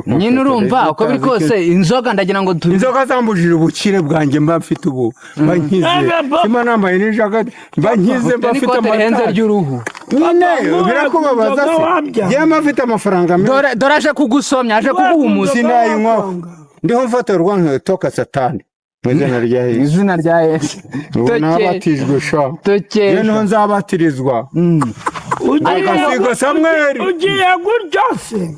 Nyine urumva uko biri kose, inzoga ndagira ngo tu Inzoga zambujije ubukire bwanjye mba mfite ubu, mba nkize. Simba nambaye n'ijaketi, mba nkize, mba mfite n'ikote rihenze amatara ry'uruhu. Nyine birakubabaza Inzoga se? wabya. Njyewe mba mfite amafaranga menshi. Dore dore aje kugusomya, aje kuguha umuzi. Sinayinywaho, ndiho mfotorwa nkatoka Satani mu izina rya Mu Yesu. izina rya Yesu. Ubu nabatijwe sha. Toke. Njyewe niho nzabatirizwa. Agasigo Samweli. Ugiye gutya se?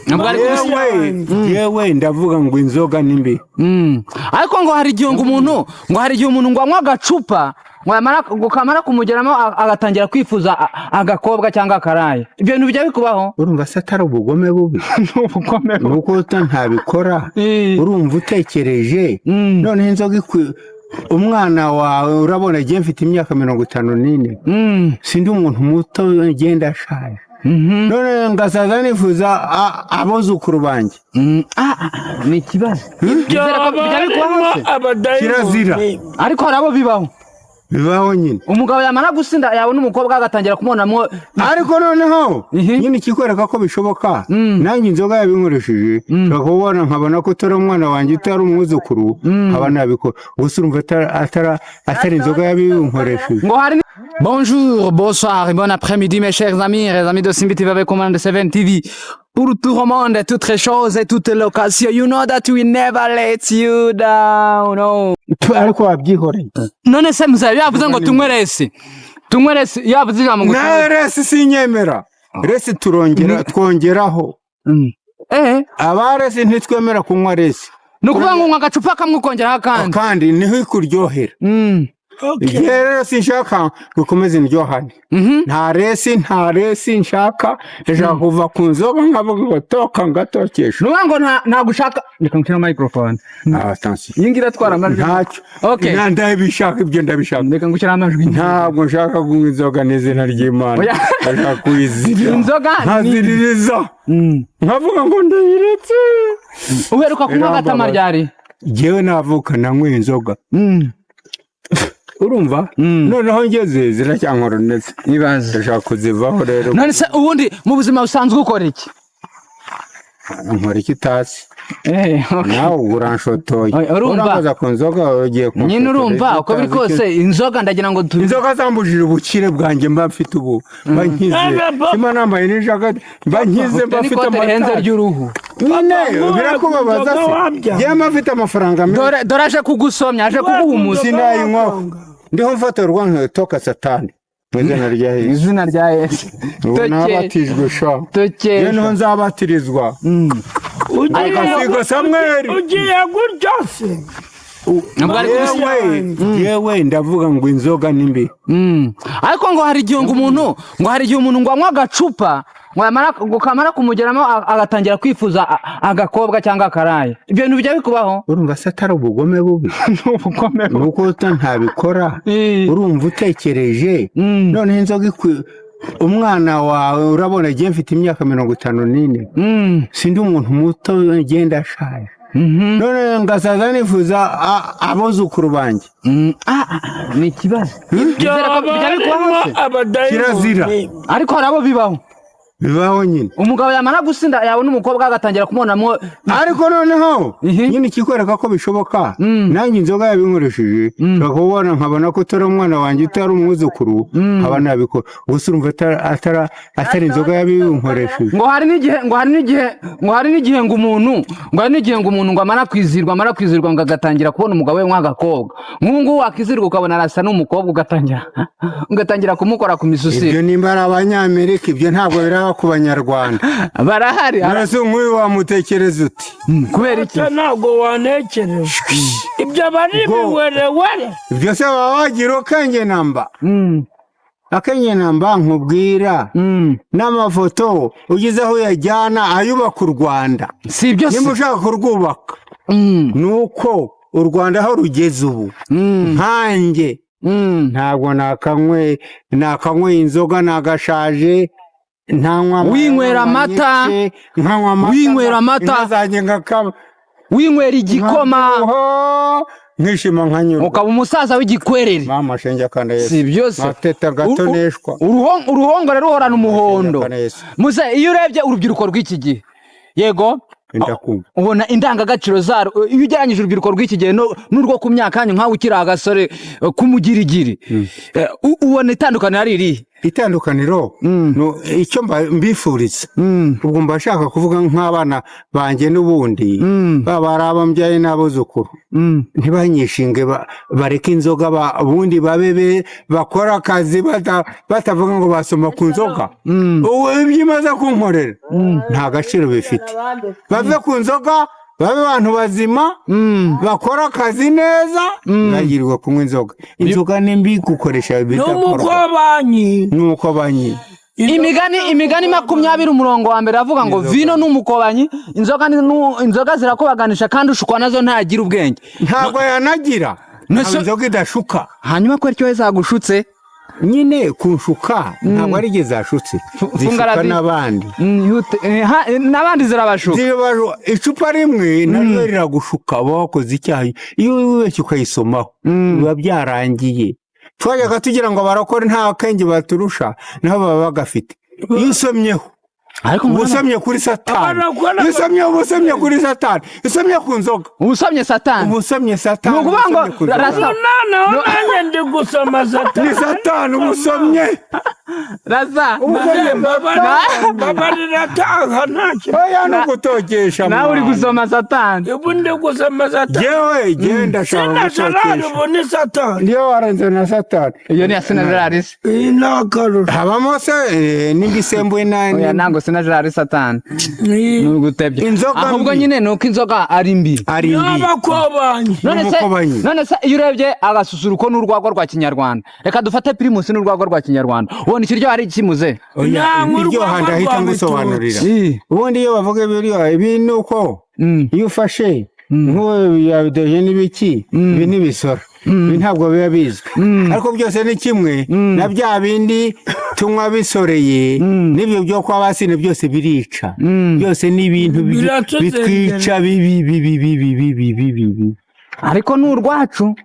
Ntabwo ari kubisi. Yewe, ndavuga ngo inzoga ni mbi. Ariko ngo hari igihe ngo umuntu, ngo hari igihe umuntu ngo anywa agacupa, ngo yamara, ngo kamara kumugeramo agatangira kwifuza agakobwa cyangwa akaraye. Ibyo bintu bijya bikubaho? Urumva se atari ubugome bubi? Ubugome. Ni uko ntabikora. Urumva utekereje noneho inzoga umwana wawe, urabona igihe mfite imyaka 54, sindi umuntu muto, ngenda ashaje, none ngasaza nifuza abuzukuru banjye. Ah, ah, ni ikibazo. Nizere ko bijya bikubaho se? Kirazira. Ariko hari abo bibaho. Bibaho nyine. Umugabo yamara gusinda, yabona umukobwa agatangira kumubonamo. Ariko noneho nyine ikikwereka ko bishoboka, nanjye inzoga yabinkoresheje, nshobora kubona nkabona ko utari umwana wanjye, utari umwuzukuru, nkaba nabikora. Gusa urumva atari inzoga yabinkoresheje. Ngo hari. Bonjour, bonsoir et bon après-midi, mes chers amis, les amis de Simbi TV avec Command 7 TV. Pour tout le monde, toutes les choses et toutes les locations, you know that we never let you down. No. Ariko wabyihoreye. None se muzabe yavuze ngo tunywe less. Tunywe less, yavuze ijambo ngo Nawe less sinyemera. Less turongera twongeraho. Aba less ntitwemera kunywa less. Ni ukuvuga ngo unywa agacupa kamwe ukongeraho akandi. Kandi niho ikuryohera. Igihe rero sinshaka gukomeza indyohane. Nta less, nta less nshaka. Ndashaka kuva ku nzoga nkavuga ngo toka, ngatokesha. Ni ukuvuga ngo ntabwo ushaka. Reka nshyire microphone. Ah, attention. Iyi ngiyi iratwara amajwi. Ntacyo. Okay. Ndabishaka, ibyo ndabishaka. Reka ngushyire amajwi. Ntabwo nshaka kunywa inzoga n'izina ry'Imana. Oya. Ndashaka kuyizira. Inzoga Nkaziririza, nkavuga ngo ndayiretse. Uheruka kunywa agatama Irambabaza. ryari? Jyewe navuka nanyweye inzoga. Urumva? Noneho ngeze ziracyankoronetse. Ibaze. Ndashaka kuzivaho rero. None se ubundi mu buzima busanzwe ukora iki? Nkora iki utazi? Okay. Nawe ubwo uranshotoye. Oya, urumva? Urambaza ku nzoga, ugiye kunshotora. Nyine urumva uko biri Utazi kose, inzoga ndagira ngo tu Inzoga zambujije ubukire bwanjye mba mfite ubu, mba nkize. Simba nambaye n'ijaketi, mba nkize, mba mfite n'ikote rihenze amatara ry'uruhu. Nyine birakubabaza se? Inzoga wabya. Njyewe mba mfite amafaranga menshi. Dore dore aje kugusomya, aje kuguha umuzi. Sinayinywaho, ndiho mfotorwa nkatoka Satani mu izina rya Mu Yesu. izina rya Yesu. Ubu nabatijwe sha. Toke. Njyewe niho nzabatirizwa. Agasigo Samweli. Ugiye gutya se? Ntabwo ari kubisi. Yewe, ndavuga ngo inzoga ni mbi. Ariko ngo hari igihe ngo umuntu, ngo hari igihe umuntu ngo anywa agacupa, ngo yamara, ngo kamara kumugeramo agatangira kwifuza agakobwa cyangwa akaraye. Ibyo bintu bijya bikubaho? Urumva se atari ubugome bubi? Ubugome. Ni uko ntabikora. Urumva utekereje noneho inzoga umwana wawe, urabona igihe mfite imyaka 54, sindi umuntu muto, ngenda ashaje, none ngasaza nifuza abuzukuru banjye. Ah, ah, ni ikibazo. Nizere ko bijya bikubaho se? Kirazira. Ariko hari abo bibaho. Bibaho nyine. Umugabo yamara gusinda, yabona umukobwa agatangira kumubonamo. Ariko noneho nyine ikikwereka ko bishoboka, nanjye inzoga yabinkoresheje, nshobora kubona nkabona ko utari umwana wanjye, utari umwuzukuru, nkaba nabikora. Gusa urumva atari inzoga yabinkoresheje? Ngo hari n'igihe, ngo hari n'igihe, ngo hari n'igihe ngo umuntu, ngo hari n'igihe ngo umuntu ngo amara kwizirwa, amara kwizirwa, ngo agatangira kubona umugabo we nk'agakobwa. Nk'ubu ngubu wakizirwa ukabona arasa n'umukobwa, ugatangira kumukora ku misusire. Ibyo nimba ari Abanyamerika, ibyo ntabwo biraba ku Banyarwanda. Barahari. Mbese nk'uyu wamutekereza uti? Kubera iki? Ntabwo wanekereza ibyo, aba ari ibiwerewere. Ibyo se baba wagira akenge namba, akenge namba nkubwira, n'amafoto ugeze aho uyajyana ayubaka u Rwanda. Si ibyo se? Nimba ushaka kurwubaka, ni uko u Rwanda aho rugeze ubu, nkanjye ntabwo nakanywe inzoga, nagashaje ntanywa. Winywera amata. Nkanywa amata. Winywera amata. Inka zanjye ngakama. Winywera igikoma. Nkabyibuha, nkishima, nkanyurwa. Ukaba umusaza w'igikwerere. Mama shenge akanda Yesu. Si ibyo se? Nkateta gatoneshwa. Uruhongore ruhorana umuhondo. Akanda Yesu. Muze, iyo urebye urubyiruko rw'iki gihe, Yego. Ndakumva. Ubona indangagaciro zarwo, iyo ugereranyije urubyiruko rw'iki gihe n'urwo ku myaka yanyu, nkawe ukiri agasore k'umugirigiri, ubona itandukaniro ari irihe? Itandukaniro icyo mbifuriza, ubwo mba nshaka kuvuga nk'abana banjye n'ubundi, baba ari abo mbyaye n'abuzukuru, ntibanyishinge, bareke inzoga, ubundi babe bakora akazi, batavuga ngo basoma ku nzoga. Ubu ibyo imaze kunkorera nta gaciro bifite. Bave ku nzoga, babe abantu bazima, bakora akazi neza, ntibagirwe kunywa inzoga. Inzoga ni mbi, gukoresha bidakorwa. N'umukobanyi. N'umukobanyi. Imigani 20 umurongo wa mbere avuga ngo vino ni umukobanyi, inzoga inzoga zirakubaganisha, kandi ushukwa nazo ntagira ubwenge. Ntabwo yanagira. Ntabwo inzoga idashuka. Hanyuma ko icyo zagushutse? Nyine kunshuka ntabwo ari igihe zashutse. Funga Zishuka radiyo. n'abandi. N'abandi zirabashuka. Icupa rimwe naryo riragushuka, uba wakoze icyaha iyo wibeshye ukayisomaho, biba byarangiye. Twajyaga tugira ngo barakora nta kenge baturusha, naho baba bagafite. Iyo usomyeho Ariko uba ngo usomye kuri Satani. Barakora. Iyo usomye, uba usomye kuri Satani. Iyo usomye ku nzoga, usomye Satani. uba usomye Satani. Ni ukuvuga ngo Uba usomye ku nzoga. Noneho nanjye ndi gusoma Satani. Ni Satani uba usomye. Raza. Uba usomye. Mbabarira, taha ntacyo. Oya, ni ugutokesha. Nawe uri Mwana. gusoma Satani. Ubu ndi gusoma Satani. Yewe, genda shaka Sina Gerard. gutokesha. Ubu ni Satani. Niyo warenze na Satani. Iyo ni ya Sina Gerard se? Iyi ni akarusho. Habamo se n'ibisembuye na Oya, ntabwo Sina Gerard ari Satani. Ni Ni ugutebya. Inzoga Ahubwo mbi. nyine ni uko inzoga ari mbi. Ari mbi. N'abakobanyi. None se N'umukobanyi. None se iyo urebye agasusuruko n'urwagwa rwa kinyarwanda, reka dufate Primus n'urwagwa rwa kinyarwanda, ubona ikiryo ari ikimuze? Oya, Nta iryoha urwagwa ndahita rwa ngusobanurira. Ii. Ubundi iyo bavuga ibiryoha, ibi ni uko iyo ufashe nk'ubu yabidoje n'ibiki, ibi n'ibisoro, ibi ntabwo biba bizwi, ariko byose ni kimwe na bya bindi tunywa bisoreye n'ibyo byo kwa basine, byose birica, byose ni ibintu Biratuzengera. bitwica, bibi bibi bibi bibi bibi bibi. Ariko ni urwacu.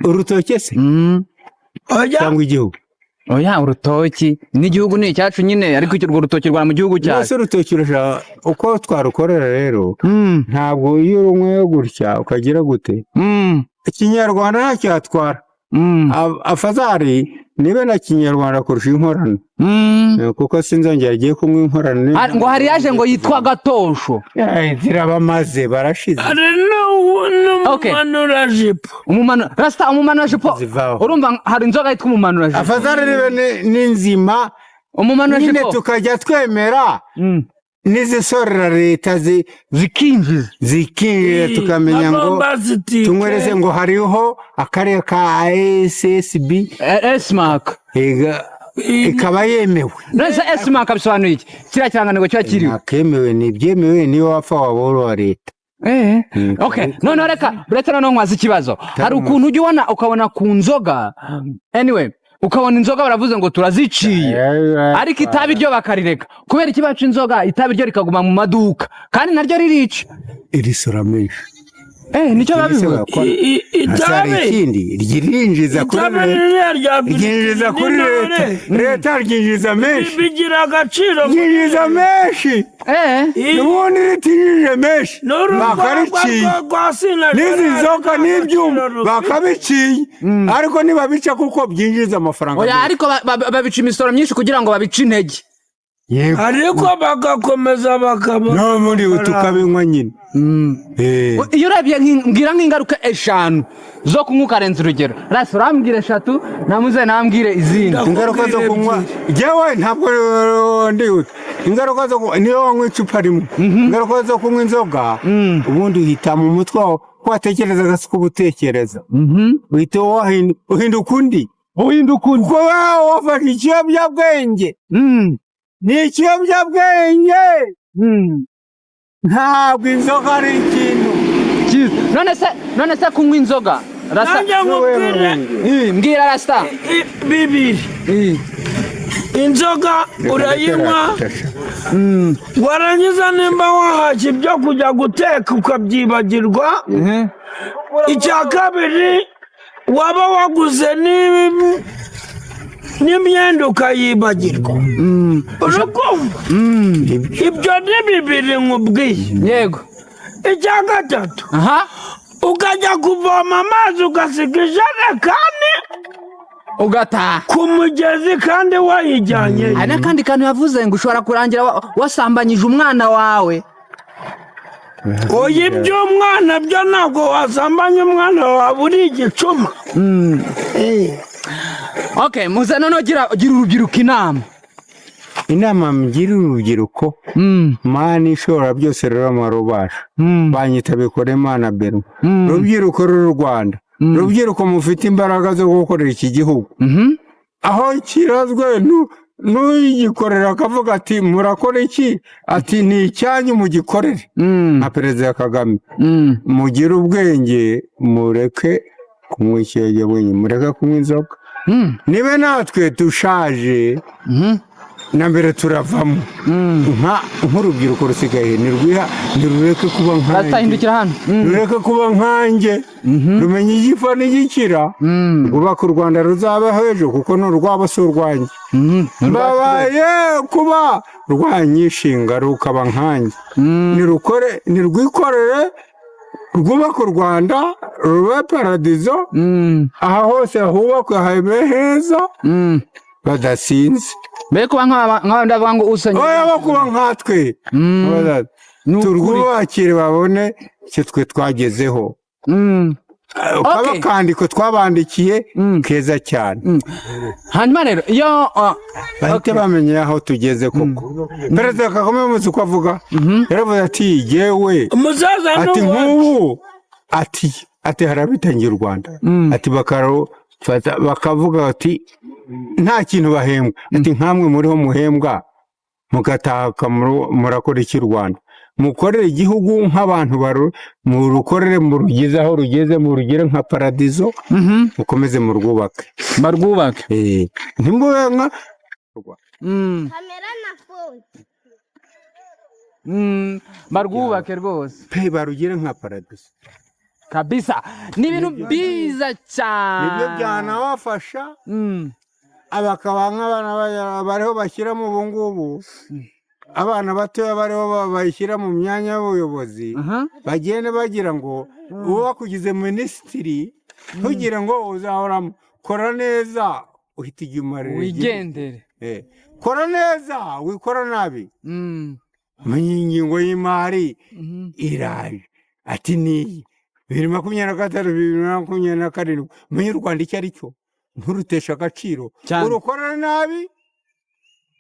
Urutoke se? Oya. Cyangwa igihugu? Oya, urutoki n'igihugu ni icyacu nyine, ariko urwo rutoki rwa mu gihugu Mbese cyacu. urutoki urashaka uko twarukorera rero, ntabwo iyo urunyweye gutya ukagira gute, ikinyarwanda ntacyo yatwara. Afazari nibe na kinyarwanda kurusha inkorano. Kuko sinzongera agiye kunywa inkorano. Ngo hari yaje ngo yitwa gatosho. Zirabamaze, barashize. Hari n'umumanurajipo. Umumano rasta, umumanurajipo. Zivaho. Urumva hari inzoga yitwa umumanurajipo. Afazari nibe ni nzima nyine. Umumanurajipo. Tukajya twemera n'izisorera leta Zikinjiza. Zikinjira, tukamenya ngo Bombasitike. tunywereze ngo hariho akarere ka SSB. S-Mark. Ikaba yemewe. None se S-Mark bisobanuye iki? Kiriya kirangantego kiba kiriho. Ntakemewe, ni ibyemewe, niyo wapfa waba uri uwa leta. Okay, noneho reka uretse noneho nkwaza ikibazo. Hari ukuntu ujya ubona, ukabona ku nzoga, anyway, ukabona inzoga baravuze ngo turaziciye, ariko itabi ryo bakarireka. Kubera iki baca inzoga, itabi ryo rikaguma mu maduka kandi naryo ririca? Irisora menshi. Nicyo babivuga. Itabi Itabi. Ikindi ryinjiza kuri Itabi leta, ririya rya ryinjiza kuri leta, leta ryinjiza menshi. Bigira agaciro. Ryinjiza menshi. Ubundi ritinjije menshi N'urwagwa bakariciye. rwa Sina N'izi Gerard nzoga nta n'ibyuma gaciro rufite. bakabiciye, ariko ntibabica kuko byinjiza amafaranga Oya, menshi. ariko babica imisoro myinshi kugira ngo babice intege. Yego. Ariko bagakomeza bakaba N'ubundi tukabinywa nyine. Iyo urebye mbwira nk'ingaruka eshanu zo kunywa ukarenza urugero. Rasi, urambwira eshatu, namuze nambwire izindi. Ingaruka zo kunywa, jyewe ntabwo ndihuta. Ingaruka zo kunywa, niyo wanywa icupa rimwe, ingaruka zo kunywa inzoga, ubundi uhita mu mutwe wawe ko watekerezaga si ko utekereza, uhita uhinduka undi. Uhinduka undi. Kuko wowe wafashe ikiyobyabwenge. Ni ikiyobyabwenge, ntabwo inzoga ari ikintu Cyiza. None se kunywa inzoga, rasta? Nanjye nkubwire. Mbwira, rasta. Bibiri. Inzoga urayinywa, warangiza nimba wahashye ibyo kujya guteka ukabyibagirwa. Icya kabiri, waba waguze N'imyenda ukayibagirwa. Urakumva? Ibyo ni bibiri nkubwiye. Yego. Icya gatatu, ukajya kuvoma amazi ugasiga ijerekani ugataha ku mugezi kandi wayijyanye. Hari n'akandi kantu yavuze ngo ushobora kurangira wasambanyije umwana wawe. Oya, iby'umwana byo ntabwo wasambanya umwana wawe uri igicuma. Okay, muze noneho gira urubyiruko inama. Inama mgira urubyiruko, Mana ishobora byose rero amarubasha, banyita bikore Imana Bero. Rubyiruko rw'u Rwanda, rubyiruko mufite imbaraga zo gukorera iki gihugu, aho kirazwe n'uyigikorera akavuga ati: "Murakora iki?" Ati: "Ni icyanyu, mugikorere." Nka Perezida Kagame, mugire ubwenge, mureke kunywa ikiyobyabwenge, mureke kunywa inzoga. Niba natwe dushaje, na mbere turavamo nk'urubyiruko rusigaye ntirwiha, ntirureke kuba nkanjye. Ratahindukira hano. Rureke kuba nkanjye, rumenye igipfa n'igikira, rwubaka u Rwanda ruzabaho ejo, kuko ni urwabo si urwanjye. Babaye kuba rwanyishinga rukaba nkanjye, nirukore, nirwikorere, rwubake u Rwanda rube paradizo. Aha hose hubakwe habe heza, badasinze. Mbere kuba nk'abandi bavuga ngo usenya. Oya, bo kuba nkatwe. Ni ukuri. Turwubakire babone icyo twe twagezeho. Kaba akandiko twabandikiye keza cyane. Hanyuma rero iyo bahite bamenya aho tugeze koko. Perezida Kagame muzi uko avuga, yaravuze ati: "Yewe," Umusaza ati n'uwacu. "Nk'ubu," ati "hari abitangiye u Rwanda," ati "bakarufata bakavuga bati nta kintu bahembwa," ati "nkamwe muriho muhembwa mugataka, murakora iki? U Rwanda mukorere igihugu nk'abantu murukorere, murugeze aho rugeze, murugire nka paradizo, mukomeze murwubake." Barwubake. Ntimube nka Kamera na phone. Barwubake rwose. Pe, barugire nka paradizo. Kabisa, ni ibintu byiza cyane. Nibyo byanabafasha, abakaba nk'abana bariho bashyiramo ubu ngubu, abana batoya bariho bayishyira mu myanya y'ubuyobozi, bagende bagira ngo uwo bakugize minisitiri ntugire ngo uzahoramo. Kora neza uhita igihe umarira igihugu. Wigendere. Kora neza, wikora nabi. Menya ingingo y'imari iraje, ati niyi 2025, 2027. Menye u Rwanda icyo ari cyo, nturuteshe agaciro. Cyane. Urukorera nabi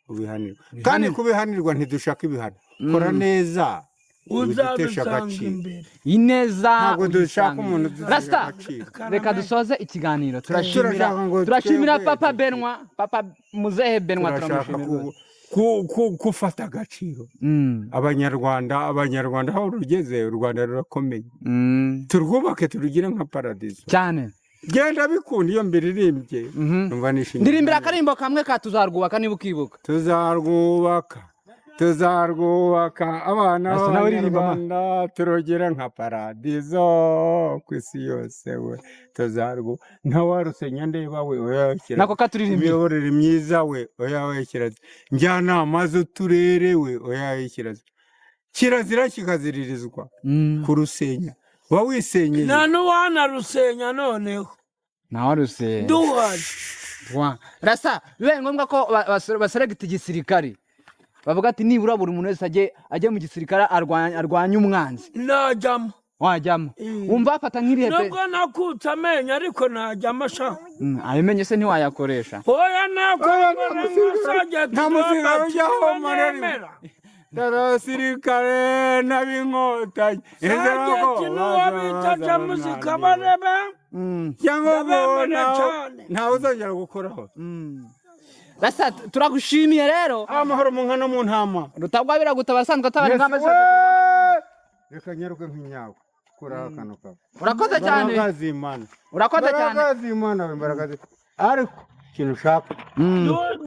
ubihanirwa, kandi kubihanirwa ntidushaka ibihano. Kora neza udutesha Uzabisanga agaciro. imbere. Ineza Ntabwo dushaka uyisanga. umuntu udutesha Rasta, agaciro. reka dusoze ikiganiro. Turashimira, Turashaka ngo turashimira twebwe Papa Benwa, Papa Muzehe Benwa. Turashaka Turamushimira rwose. gufata agaciro. Abanyarwanda, aho rugeze u Rwanda rurakomeye. Turwubake, turugire nka paradizo. Cyane. Genda bikunda iyo mbiririmbye, numva nishimye. Ndirimbira akarimbo kamwe ka "Tuzarwubaka" niba ukibuka. Tuzarwubaka, tuzarwubaka abana Asa nawe uririmba, ma. b'Abanyarwanda, turugire nka paradizo ku isi yose we. Tuzarwu ntawarusenya ndeba we, oya kirazira. Nako katuririmbira. Imiyoborere myiza we, oya we kirazira. Njyanama z'uturere we, oya we kirazira, kirazira kikaziririzwa kurusenya uba wisenyeye. Nta n'uwanarusenya noneho. Ntawarusenya. Duhari. Rasa bibaye ngombwa ko baseregita igisirikare, bavuga ati nibura buri muntu wese ajye mu gisirikare arwanye umwanzi. Najyamo. Wajyamo? Wumva wafata nk'irihe pe? Nubwo nakutse amenyo, ariko najyamo sha. Ayo menyo se ntiwayakoresha? Oya, ntabwo. Oya, nta musirikare ujyaho, Mareri. Abasirikare n'ab'Inkotanyi. Sajenti n'uwo bita James Kabarebe. Cyangwa ngo Ndabemera cyane. Ntawe uzongera gukoraho. Rasa, turagushimiye rero. Amahoro mu nka no mu ntama. Rutagwabira gutaba asanzwe atabara Yes, ingamba we! zose. Reka nyaruke nk'inyawe kuraho akantu kawe. Urakoze cyane. Imbaraga z'Imana. Urakoze cyane. Imbaraga z'Imana, imbaraga ariko ikintu ushaka. Du-